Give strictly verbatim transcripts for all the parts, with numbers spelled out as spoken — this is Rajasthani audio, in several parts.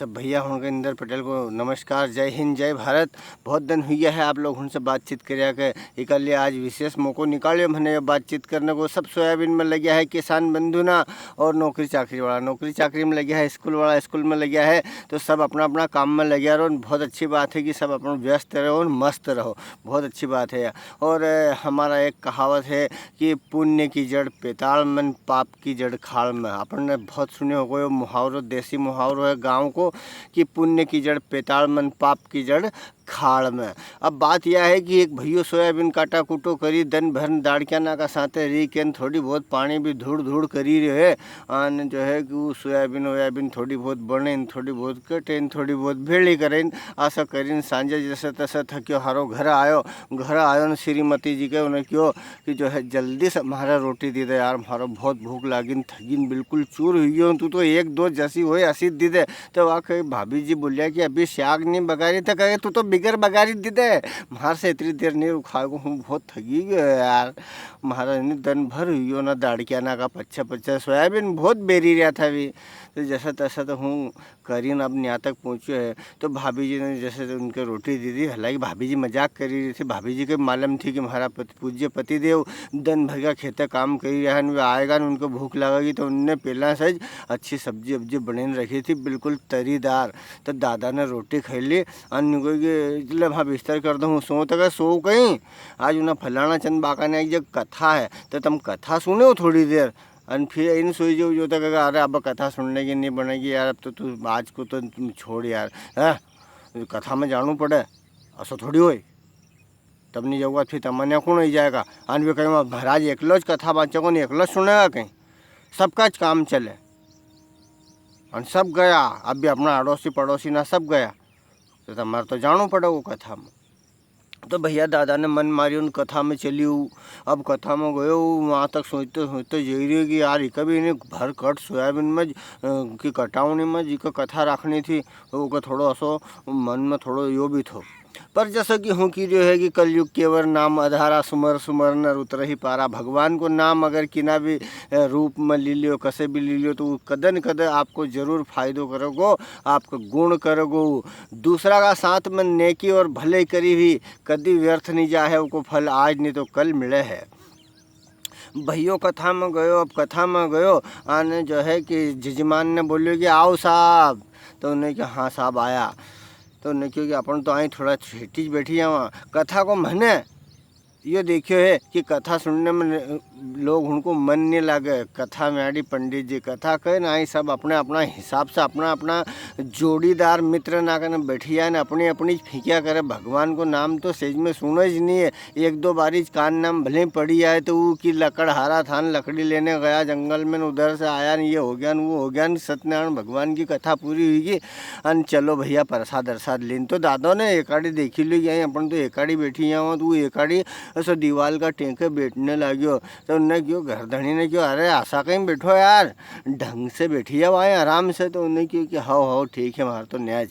सब भैया हुण के इंदर पटेल को नमस्कार, जय हिंद, जय भारत। बहुत दिन हुई है आप लोग हुण से बातचीत करिया के, इकल्ले आज विशेष मौको निकालियो मैंने ये बातचीत करने को। सब सोयाबीन में लग्या है किसान बंधु ना, और नौकरी चाकरी वाला नौकरी चाकरी में लग्या है, स्कूल वाला स्कूल में लग्या है, तो सब अपना अपना काम में लग्या रहो। बहुत अच्छी बात है कि सब अपना व्यस्त रहो और मस्त रहो, बहुत अच्छी बात है। और, अ, हमारा एक कहावत है कि पुण्य की जड़ पैताल में, पाप की जड़ खाल में। अपन ने बहुत सुने होगो यो मुहावरो, देसी मुहावरो है गाँव को कि पुण्य की जड़ पैताल में, पाप की जड़ खाल में। अब बात यह है कि एक भैयो सोयाबीन काटा कूटो करी, दन भर दाड़किया ना का साथे री के न थोड़ी बहुत पानी भी धूड़ धूड़ करी रहे। अन जो है कि वो सोयाबीन वोयाबीन थोड़ी बहुत बने न, थोड़ी बहुत कटे न, थोड़ी बहुत भेली करे न, ऐसा करी न सांझे जैसे तैसे थक्यो हारो घर आयो। घर आयो न श्रीमती जी के उन्हें क्यो कि जो है जल्दी से म्हारा रोटी दे दे यार, म्हारा बहुत भूख लागी न, थकी न बिल्कुल चूर हुई गयो। तू तो एक दो जसी होए असी दे दे। तो वा कहे भाभी जी बोलिया कि अभी शाक नहीं बगारी, तो कहे तू तो बिगर बगारी दे दे, म्हार से इतनी देर नहीं रुखाएगो, हूँ बहुत थकी गयो यार। म्हारा इन्हें दन भर हुई गयो ना, दाड़किया ना का पच्छे पच्छे सोयाबीन बहुत बेरी रहा था अभी। तो जैसा तैसा तो हूँ करीन अब न्या तक पहुँच्यो है। तो भाभी जी ने जैसे उनके रोटी दे दी, हालांकि भाभी जी मजाक करी रही थी। भाभी जी के मालूम थी कि म्हारा पति, पूज्य पति देव दन भर का खेते काम करी रहा है, वे आएगा न, उनको भूख लगेगी, तो उनने पहला से ज अच्छी सब्जी वब्जी बने रखी थी, बिल्कुल तरीदार। तो दादा ने रोटी खाई ली, अन न्यू कही कि "ले, हाँ, बिस्तर कर दो, हूँ सो।" तो कहे, "सो कहीं, आज उन्हें फलाना चंद बाका ने एक जगह कथा है, तो तुम कथा सुनो थोड़ी देर।" अन फिर इन सोई जो, जो तक कहेगा, "अरे, अब कथा सुनने की नहीं बनेगी यार, अब तो तू आज को तो तुम छोड़ यार, हैं? कथा में जाणू पड़े, असो थोड़ी होए। तब नहीं जाऊँगा, फिर तमन्या कौन हो जाएगा?" अन वे कहेंगे, "महाराज एकलो ज कथा बाँचेगो, नहीं एकलो ज सुनेगा कहीं, सबका ज काम चले।" अन सब गया, अब भी अपना अड़ोसी पड़ोसी ना सब गया, तो तमारे तो जाणू पड़ेगो कथा में। तो भैया दादा ने मन मारियो न कथा में चलियो। अब कथा में गयो, वहाँ तक सोचते सोचते जई रह्यो कि यार, इका भी इन्हें भर कट सोयाबीन में ज-, अ, की कटावनी में जिका कथा राखनी थी, तो उका थोड़ो असो मन में थोड़ो यो भी थो। पर जैसा कि हूँ की रह्यो है कि कलयुग केवर नाम अधारा, सुमर सुमर नर उतरही पारा। भगवान को नाम अगर किना भी, अ, रूप में ली लियो, कसे भी ली लियो, तो वो कदे न कदे आपको जरूर फायदो करेगो, आपको गुण करेगो। दूसरा का साथ में नेकी और भले करी हुई कदी व्यर्थ नहीं जा है, उको फल आज नहीं तो कल मिले है। भैयो कथा में गयो, अब कथा में गयो, अने जो है कि जजमान ने बोलियो कि "आओ साहब", तो उन्हें कि "हाँ साहब आया", तो उन्हें क्यो कि "अपन तो आई थोड़ा छेटी ज बैठी जावा, कथा को म्हने यो देखियो है कि कथा सुनने में न-, लोग उनको मन नहीं लागे। कथा में आड़ी पंडित जी कथा कहे ना, आई सब अपने अपना हिसाब से अपना अपना जोड़ीदार मित्र ना कने बैठी जाए ने अपनी अपनी फीकिया करे। भगवान को नाम तो सेज में सुनो ज नहीं है। एक दो बारी ज कान नाम भले ही पड़ी आए तो वो की लकड़हारा थान लकड़ी लेने गया जंगल में, उधर से आया न, ये हो गया न, वो हो गया न, सत्यनारायण भगवान की कथा पूरी हुई गई। अन चलो भैया, प्रसाद अरसाद लेन तो दादो ने एकाड़ी देखी लो, यहीं अपन तो एकाड़ी बैठी यहाँ, तू एकाड़ी ऐसा दीवाल का टेके बैठने लाग्यो। तो उनने क्यो, घर धणी ने क्यो, "अरे, आसा कहीं बैठो यार, ढंग से बैठी जाओ, आए आराम से।" तो उनने क्यो कि, "हाओ, हाओ, ठीक है, मार तो न्याज।"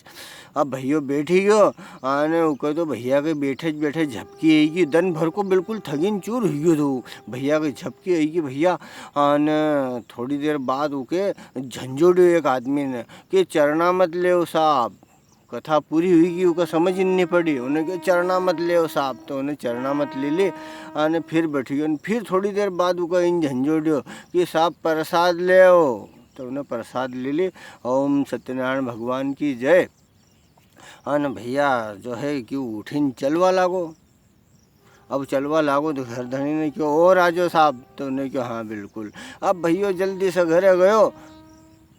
अब भैयो बैठी गयो, अने उके तो भैया के बैठे ज बैठे झपकी आई गई, दन भर को बिल्कुल थकीन चूर हुई गयो तो भैया के झपकी आई गई भैया। अने थोड़ी देर बाद उके झंझोड़ियो एक आदमी ने कि, "चरना मत लेव साहब।" कथा पूरी हुई गई, उका समझ ही नहीं पड़ी। उन्हें क्यो, "चरना मत लेव साहब", तो उन्हें चरना मत ले ली, अने फिर बैठी गयो। अने फिर थोड़ी देर बाद उका इन झंझोड़ियो कि, "साहब, प्रसाद लेव", तो उन्हें प्रसाद ले ली। ओम सत्यनारायण भगवान की जय। अन भैया जो है कि उठीन चलवा लागो। अब चलवा लागो तो घर धणी ने क्यो, "और आजो साहब?" तो उन्हें क्यो, "हाँ, बिल्कुल।" अब भैयो जल्दी से घरे गयो,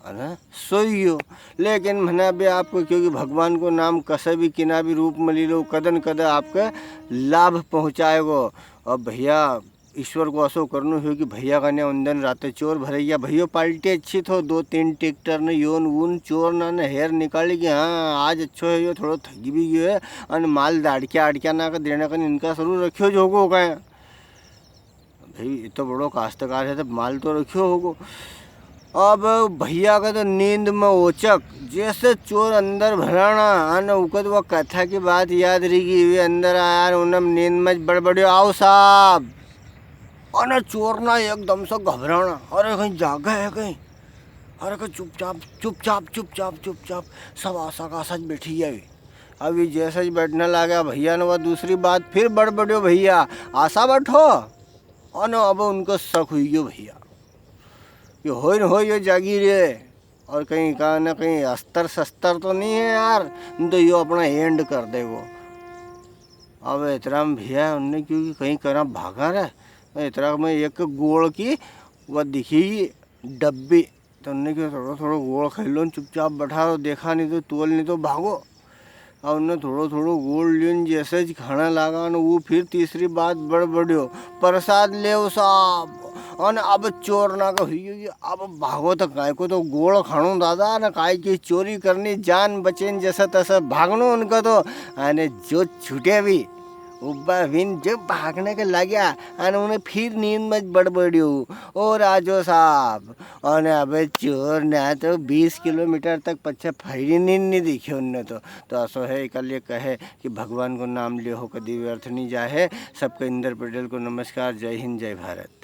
अने सोई गयो। लेकिन मैंने अभी आपको क्यो कि भगवान को नाम कसे भी किना भी रूप में ली लो, कदन कदे आपके लाभ पहुँचाएगो। अब भैया ईश्वर को असो करनो हो कि भैया का ने उन दिन राते चोर भरे गया। भैया पार्टी अच्छी थो, दो तीन ट्रैक्टर ने योन वून चोर ना ने हेर निकाली कि हाँ, आज अच्छो है, यो थोड़ो थकी भी गयो है। अन माल दाड़किया आड़किया ना का देने का इनका सरू रख्यो ज होगो का। भाई, ये तो बड़ो काश्तकार है, तो माल तो रख्यो होगो। अब भैया का तो नींद में ओचक, जैसे चोर अंदर भराना, अन उकत वो कथा की बात याद रही गई, वे अंदर आया, अन उन्हें नींद में बड़बड़ियो, "आओ साहब।" अने चोर ना एकदम से घबराना, "अरे, कहीं जागा है कहीं?" अरे को चुपचाप, चुपचाप, चुपचाप, चुपचाप, सब आसा का आसा ज बैठी गया। अभी जैसे ही बैठने लगा भैया ने, वो दूसरी बात फिर बड़बड़ियो, "भैया, आसा बैठो।" अने अब उनको शक हुई गयो भैया, ये होय न होय, यो जागी रे, और कहीं का ना कहीं अस्तर शस्तर तो नहीं है यार, नहीं तो यो अपना एंड कर देगो। अब इतरा में भैया उनने क्यों कि कहीं करा भागा रे, इतरा में एक गोल की वो दिखी डब्बी, तो उनने क्यों थोड़ो थोड़ो गोल खाई लो न, चुपचाप बैठा रहो, देखा नहीं तो तोल, नहीं तो भागो। और उनने थोड़ो थोड़ो गोल लियो न, जैसे ज खाने लागा न, वो फिर तीसरी बात बड़बड़ियो, "प्रसाद लेव साहब।" अन अब चोर ना का हुई गयो, अब भागो तो काय को तो गोल खाणो दादा, न काय की चोरी करनी, जान बचे न जैसे तैसे भागणो उनको तो। अने जो छूटे भी, उब्बा विन जो भागने के लाग्या, अने उन्हें फिर नींद में बड़बड़ियो, "ओ राजो साहब।" अने अबे चोर ने तो बीस किलोमीटर तक पछे फैरी नींद नहीं दिखे उनने तो। तो असो है, इकल्ले कहे कि भगवान को नाम लियो हो, कदी व्यर्थ नहीं जाए। सबके इंदर पटेल को नमस्कार। जय हिंद, जय भारत।